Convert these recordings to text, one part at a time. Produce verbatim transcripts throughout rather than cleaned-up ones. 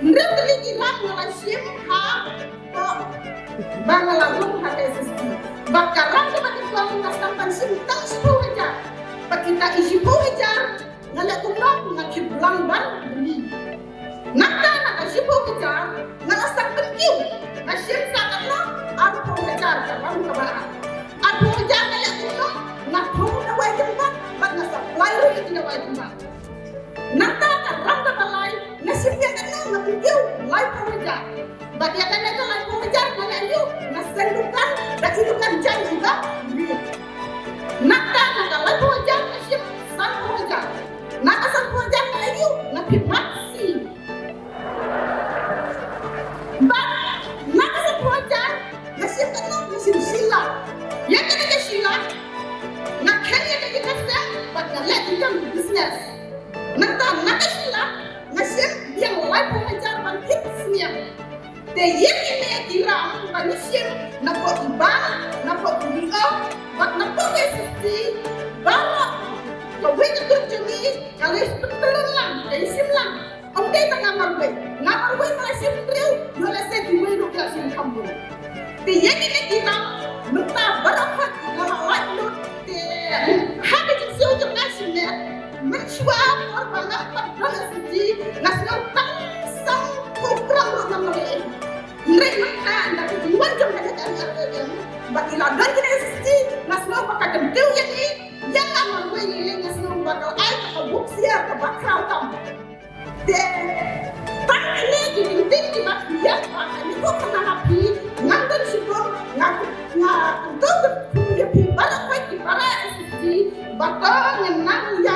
Hynriew tylli ki ram nga la shim ha, ba nga la rung ha ka S S T. Bad ka ram kaba nyngkong nga sdang ban shim tang shiphew hajar. Bad kita ki shiphew hajar nga leh kumno, nga khih blang ban beli. Nangta na ka shiphew hajar nga la sdang pynkiew, nga shim sa katno, arphew hajar ka ram kaba ar. Arphew hajar nga leh kumno, nga thung dawai jynbat bad nga supply ruh ïa ki dawai jynbat. Nangta ka ram kaba lai nga shim ïa katno, nga pynkiew laiphew hajar. Bad ïa kane ka laiphew hajar nga leh aïu, nga seng dukan da ki dukan jaiñ iba rit. Nangta na ka laiphew hajar nga shim sanphew hajar. Na ka sanphew hajar nga leh aïu, nga khih mat si. Bad na ka sanphew hajar nga shim katno, nga shim shi lak. Ïa kane ka shi lak nga kheiñ ïa ka jingïaseng bad nga leh jingkam business. Nangta na ka shi lak nga shim biang laiphew hajar ban khih sniang. Te ïa kine ki ram ba ngi shim napoh ki bank, napoh ki V O, bad napoh ki S S T, baroh kawei ka kut jong ngi ka la pyntyllun lang, ka la shim lang. Ym dei tang nga marwei, nga marwei nga la shim hynriew, ïoh lehse kiwei ruh ki la shim kham bun. Te ïa kine ki ram mynta baroh khoit nga la lait lut. Te ha ka jingsiew jong nga shimet, mynshuwa por ba nga pat don S S T nga sngew tang sawphew gram ruh ngam lei. Hynrei mynta da ka jingwan jong ka S S T bad ki la don ki S S T, nga sngew ba ka kyntiew ïa ngi. Ïa nga marwei nga sngew ba ka la ai ka buh ksiar kaba khraw tam. Te tang kine ki kyntien kiba ïa ba ka nyngkong ka na ha phi, ngam don shibun, nga, nga kyntu kyntu ïa phi baroh khoit ki para S S T ba to ngin nang ïa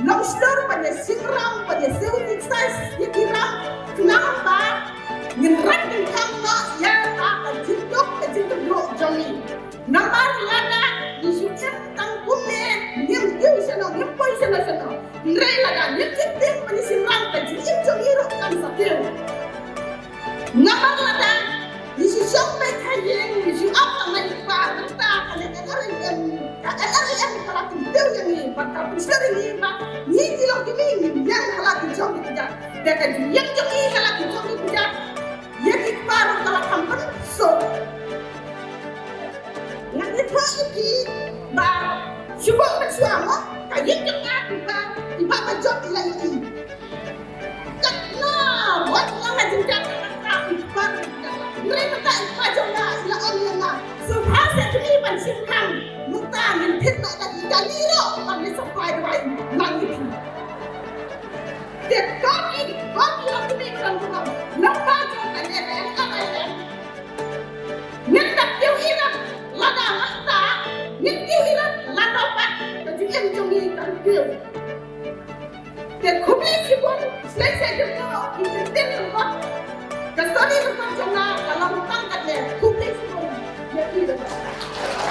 long shlur ban ïa shynrang, ban ïa siew exercise ïa ki ram, khnang ba ngin rat ngin kham noh ïa ka jingduk ka jingkyrduh jong ngi. Namar lada ngi shu im tang kumne, ngim kiew shano, ngim poi shano shano. Hynrei lada ngim sheptieng ban ïa shynrang, ka jingim jong ngi ruh kan sa kiew. Namar lada ngi shu shong beit ha ïing, ngi shu ap tang na i kpa, mynta ka NRLM, ka NRLM ka la kyntiew ïa ngi, bad ka pynshlur ïa ngi ba ngi ki longkmie ngin ïeng ha la ki jong ki kjat. Te ka jingïeng jong ngi ha la ki jong ki kjat, ïa ki kpa ruh ka la kham pynsuk. Ngan ïathuh ïa phi ba shu bok mynshuwa mo, ka ïing jong nga ki kpa, i bah Bajot i la ïohi. Katno wat la ha jingkjat ka kpa, i kpa ka jingkjat. Hynrei mynta i kpa jong nga i la ong ïa nga, sngewbha seh kmie ban shim khang, mynta ngin thied noh da ki kali ruh ban leit supply dawai lang ïa phi. Te to ki, to ki longkmie ba don kumno, namar jong ka NRLM. Ngin da kiew irat lada mynta, ngin kiew irat lada pat ka jingim jong ngi kan kiew. Te khublei shibun, shlei seh jong ngi ki kyntien lyngkot. Ka story lyngkot jong nga ka long tang katne. Khublei shibun ïa phi baroh.